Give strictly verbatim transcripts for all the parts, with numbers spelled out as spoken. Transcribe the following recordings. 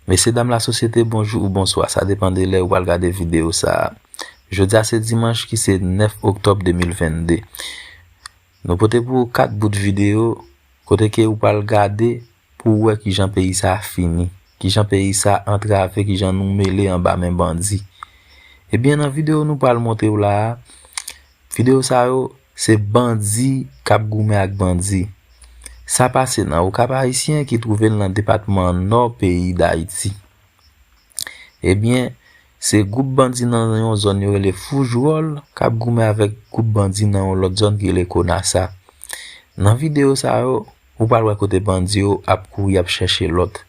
Mesye dam lasosyete, bonjou ou bonswa, sa depann de lè ou pral gade videyo sa a. Jodi a se dimanch ki se nèf oktòb de mil vennde. Nou pote pou ou kat bout videyo kote ke ou pral gade pou w wè kijan peyi sa a fini, kijan peyi sa a antrave, kijan nou mele anba men bandi. Ebyen, nan videyo nou pral montre w la a, videyo sa yo, se bandi k ap goumen ak bandi. Sa pase nan Okap Ayisyen ki twouve l nan depatman Nò peyi Dayiti. Ebyen, se gwoup bandi nan yon zòn yo rele Foujwòl k ap goumen avèk gwoup bandi nan yon lòt zòn ki rele Konasa. Nan videyo sa yo, ou pral wè kote bandi yo ap kouri ap chèche lòt.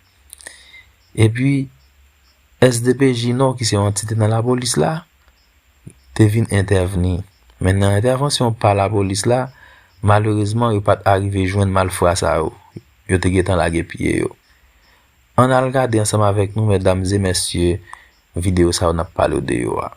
Epi, S D P J Nò, ki se yon antite nan lapolis la, te vin entèvni. Men nan entèvansyon pa lapolis la, malerezman, yo pa t arive jwenn malfra sa yo. Yo te gentan lage pye yo. Ann al gade ansanm avèk nou, medam e mesye, videyo sa yo n ap pale w de yo a.